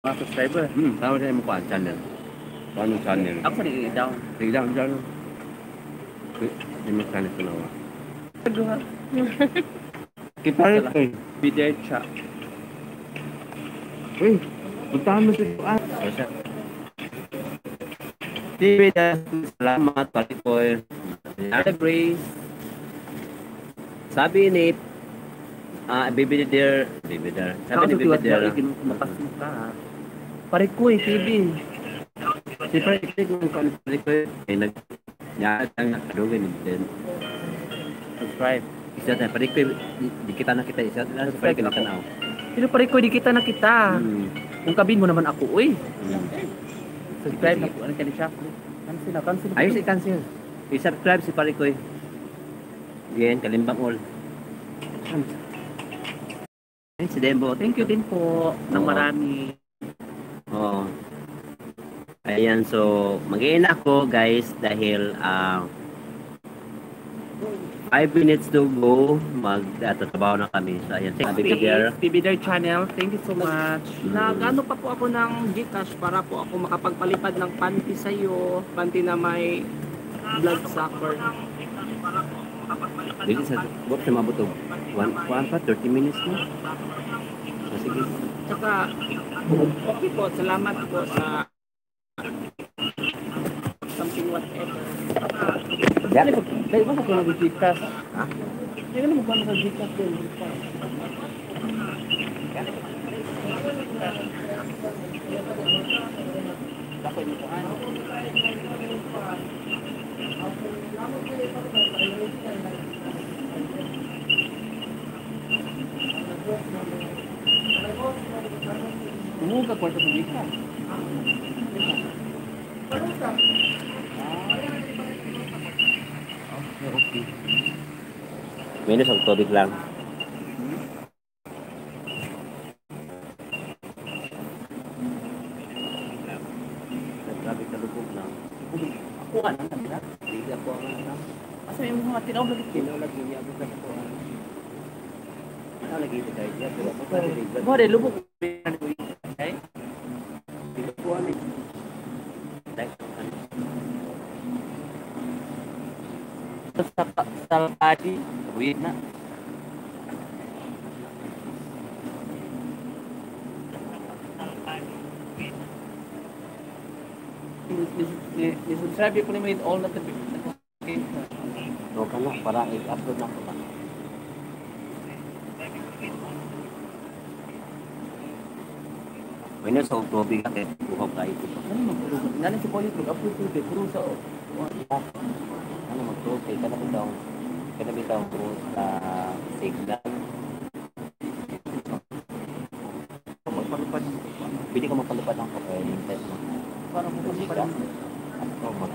Mga subscriber. Tama sa imong kuan channel. Paano channel? Ako sa i-down. Sige down, down. Hindi mo channel ko na. Kita rin eh. Bidercha. Uy, puntahan mo sa kuan. TV, salamat, Palikoy. Ate Grace. Sabi ni Baby Dear, Baby Dear. Sabi ni Baby Dear. Makas mo ka. Parikoy TV. Si Palikoy kung kuan Palikoy ay nag niya ang kadugay ni Den. Subscribe. Isa tayo, Palikoy, di kita nakita isa. Si Palikoy nakanaw. Pero parikoy, di kita nakita. Kung kabin mo naman ako, uy. Subscribe na po. Ano ka ni siya? Cancel na, cancel. Ayos i-cancel. I-subscribe si Palikoy. Again, kalimbang all. Ay, si Dembo. Thank you din po ng marami. Oo. Ayan, so mag ako guys dahil 5 minutes to go, magtatrabaho na kami. So ayan, thank you, Baby. PB Dare Channel, thank you so much. Nagano pa po ako ng GCash para po ako makapagpalipad ng panty sa iyo, panty na may blood sucker. Dili sa buot sa mabot og 1 pa 30 minutes na. So, sige. Tsaka okay po, salamat po sa something whatever. Yeah. Dahil ba sa ko nag-GCash? Ha? Hindi ka na magkano sa GCash din. Tumuha ka kwarta sa GCash. Okay. Minus ang tubig lang. Grabe ka lubog lang. Ako ka nang kanila. Hindi ako ang ano. Asa may mga tinaw lagi Kinaw lagi niya ako sa kuan. Ano lagi ito guys? Ya, pero ako pa dili. Mo de lubog. Okay? Dili ko ano. Like, ano. Sa padi, uwi na. Ni-subscribe ko ni with all notifications. So, ka na, para i-upload na ako ba? Minus ang tubig kay buhaw ka ito. Ano magtulog? Ngano si Kuya upload tubig puro sa Ano magtubig kay kana bitaw sa signal. Magpalipad. Pwede ka magpalipad ng test mo. Para mo palipad. Oh, mag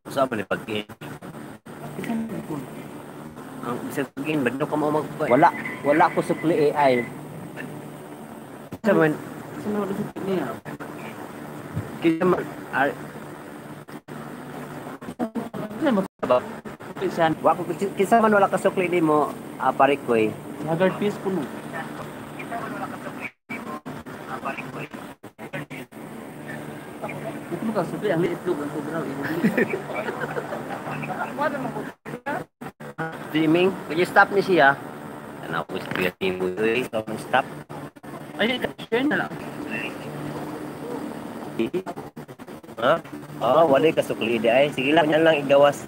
Sa man pag ang bisag pag-in, badno ka mo mag Wala, wala ko sukli AI. Sa man, Sa mga sa niya. Kita man, ar, Sa mo ba? siya. Wa ko kinsa man wala ka sukli nimo, pare ko eh. Haggard piece kuno. Ito ka sukli ang liit ang sobrang. Streaming, can you stop ni siya? Ano ko streaming mo eh, so stop. Ay, share na lang. Ha? Oh, wala ka sukli di ay. Sige lang, yan lang igawas.